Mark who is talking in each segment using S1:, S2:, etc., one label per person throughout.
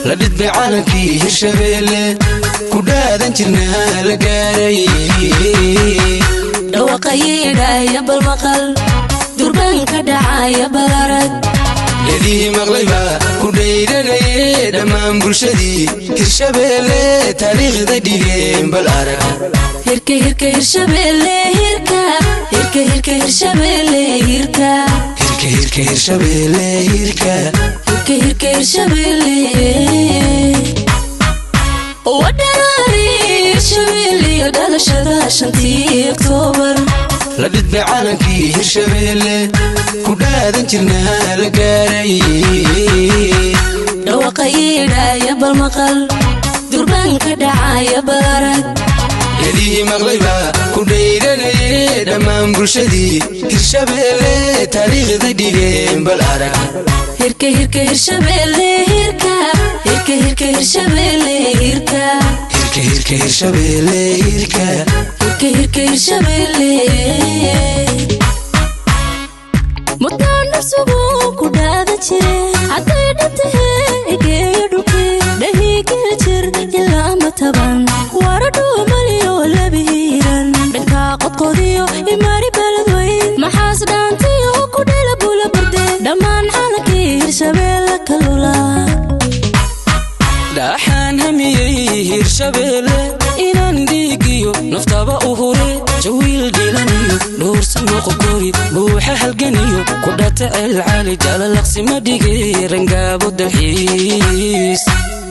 S1: La dhidbay calankii Hirshabeelle ku dhaadan jirnaa la gaaray.
S2: Dhawaqayeedhaya balmaqal, durbaanka dhacaya balarag.
S1: Dhedihii maqlayba ku dhaydhanaye, dhammaan bulshadii Hirshabeelle taariikhda dhigeen bal arag.
S2: Hirka, hirka Hirshabeelle, hirka, hirka, hirka Hirshabeelle, hirka.
S1: Hirka, hirka Hirshabeelle, hirka.
S2: Hirka, hirka Hirshabeelle. Wadharaari Hirshabeelle iyo dhalashada 5-tii Oktoobar.
S1: La dhidbay calankii Hirshabeelle ku dhaadan jirnaa la gaaray.
S2: Dhawaqayeedhaya balmaqal, durbaanka dhacaya balarag.
S1: Dhedihii maqlayba ku dhaydhanaye, dhammaan bulshadii Hirshabeelle taariikhda dhigeen bal arag.
S2: Hirka, hirka Hirshabeelle, hirka, hirka, hirka Hirshabeelle, hirka.
S1: Hirka, hirka Hirshabeelle, hirka.
S2: Hirka, hirka Hirshabeelle. Mudaan nafsugu ku dhaada jire, hadday dhintahe egeeyo dhulke dhahigel jir ilaa mataban wara dhuumaliyo labihiiran dhankaa qodqodiyo imaari beledweyn maxaas dhaantiyo ku dhela bula burde dhammaan calankii Hirshabeelle kalula.
S1: Dhaxaan hamiyey Hirshabeelle inaan dhiigiyo naftaba u hure, jawiil dhilaniyo dhuursan noqokori buuxa halganiyo ku dhata celcali jalalaqsima dhige rangaabo dalxiis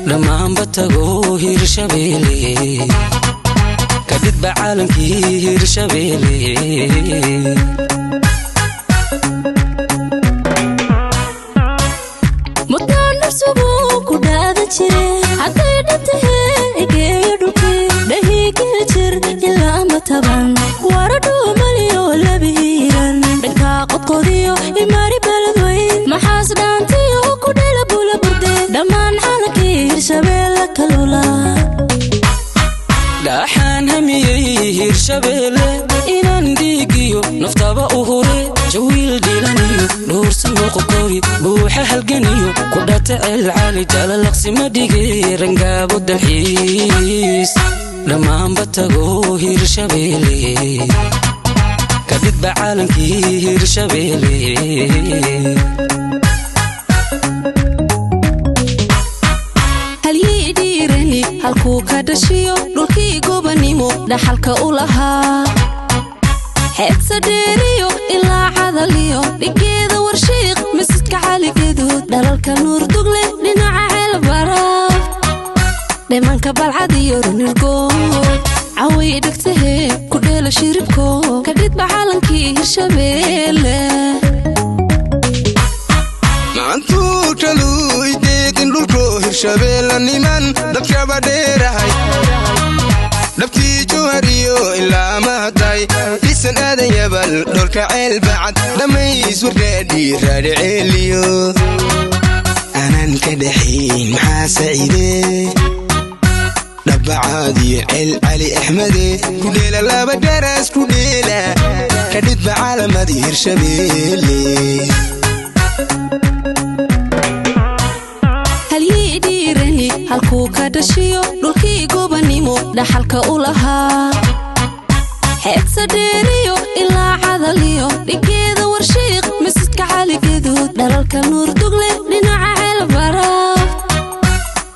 S1: dhammaanba tago Hirshabeelle kadhidba calankii Hirshabeelle.
S2: Mudaan nafsugu ku dhaada jire, hadday dhintahe egeeyo dhulke dhahigel jir ilaa mataban wara dhuumaliyo labihiiran dhankaa qodqodiyo imaari beledweyn maxaas dhaantiyo ku dhela bula burde dhammaan calankii Hirshabeelle kalula.
S1: Dhaxaan hamiyey Hirshabeelle inaan dhiigiyo naftaba u hure, jawiil dhilaniyo dhuursan noqokori buuxa halganiyo ku dhata celcali jalalaqsima dhige rangaabo dalxiis dhammaanba tago Hirshabeelle kadhidba calankii Hirshabeelle.
S2: Halyii dhiirani halkuu ka dhashiyo dhulkii gobanimo dhaxalka u lahaa, xeebta dheeriyo ilaa cadaliyo dhigeeda warshiiq masjidka Caligaduud dhalalka Nuurdugle dhinaca Ceelbaraaf dhimanka Balcad iyo Runirgood caway dhegtahe ku dheela shiribko kadhidba calankii Hirshabeelle.
S1: Maantuu taluu ideedin dhulko Hirshabeelle niman dadkaba dheerahay, dhabtii Jowhariyo ilaa mahaday dhisan aadan yabal dholka ceelbacad dhammays wargaadhi raadhiceeliyo anaan ka dhaxayn maxaa saciide dhabacaadiyo ceel Cali Axmede ku dheela laba daras ku dheela kadhidba calamadii Hirshabeelle.
S2: Halyii dhiirani halkuu ka dhashiyo dhulkii gobanimo dhaxalka u lahaa, xeebta dheeriyo ilaa cadaliyo dhigeeda warshiiq masjidka Caligaduud dhalalka Nuurdugle dhinaca Ceelbaraaf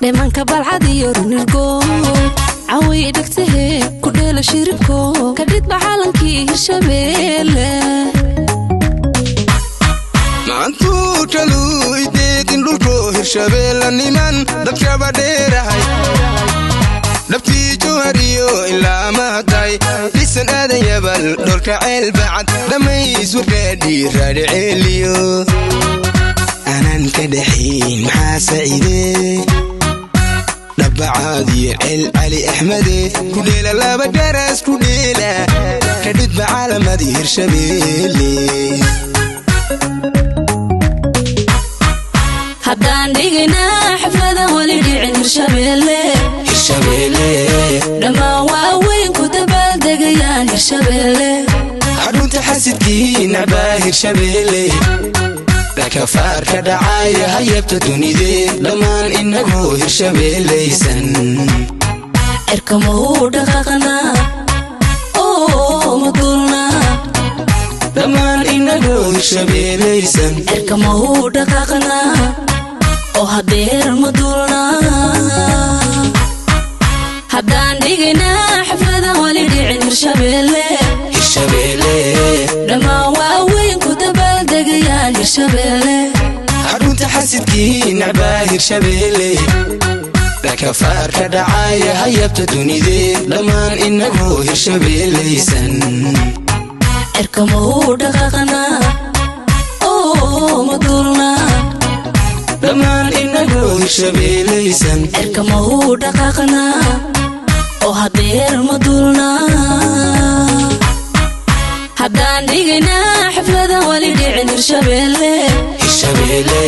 S2: dhimanka Balcad iyo Runirgood caway dhegtahe ku dheela shiribko kadhidba calankii Hirshabeelle.
S1: Maantuu taluu ideedin dhulko Hirshabeelle niman dadkaba dheerahay, dhabtii Jowhariyo ilaa mahaday dhisan aadan yabal dholka ceelbacad dhammays wargaadhi raadhiceeliyo anaan ka dhaxayn maxaa saciide dhabacaadiyo ceel Cali Axmede ku dheela laba daras ku dheela kadhidba calamadii Hirshabeelle. Xasidkii nacbaa Hirshabeelle, dhakafaar ka dhacaya hayabta dunidee, dhammaan inagoo Hirshabeelaysan.
S2: Cirka ma uu dhaqaaqnaa oo ma duulnaa?
S1: Dhammaan inagoo Hirshabeelaysan.
S2: Cirka ma uu dhaqaaqnaa oo hadeer ma duulnaa? Haddaan dhigaynaa xafladan wali dhicin Hirshabeelle.
S1: Hirshabeelle.
S2: Dhammaan waaweyn ku dabaaldegayaan Hirshabeelle.
S1: Xarunta xasidkii nacbaa Hirshabeelle, dhakafaar ka dhacaya hayabta dunidee, dhammaan inagoo Hirshabeelaysan.
S2: Cirka ma uu dhaqaaqnaa oo ma duulnaa?
S1: Dhammaan inagoo Hirshabeelaysan.
S2: Cirka ma uu dhaqaaqnaa oo hadeer ma duulnaa? Haddaan dhigaynaa xafladan wali dhicin Hirshabeelle.
S1: Hirshabeelle.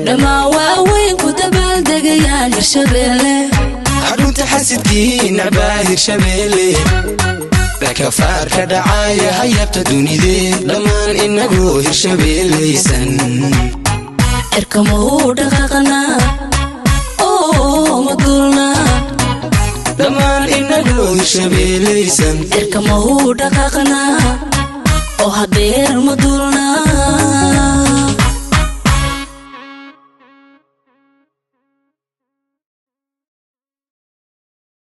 S2: Dhammaan waaweyn ku dabaaldegayaan Hirshabeelle.
S1: Xarunta xasidkii nacbaa Hirshabeelle, dhakafaar ka dhacaya hayabta dunidee, dhammaan inagoo Hirshabeelaysan.
S2: Cirka ma uu dhaqaaqnaa oo ma duulnaa?
S1: Dhammaan inagoo Hirshabeelaysan.
S2: Cirka ma uu dhaqaaqnaa oo hadeer ma duulnaa?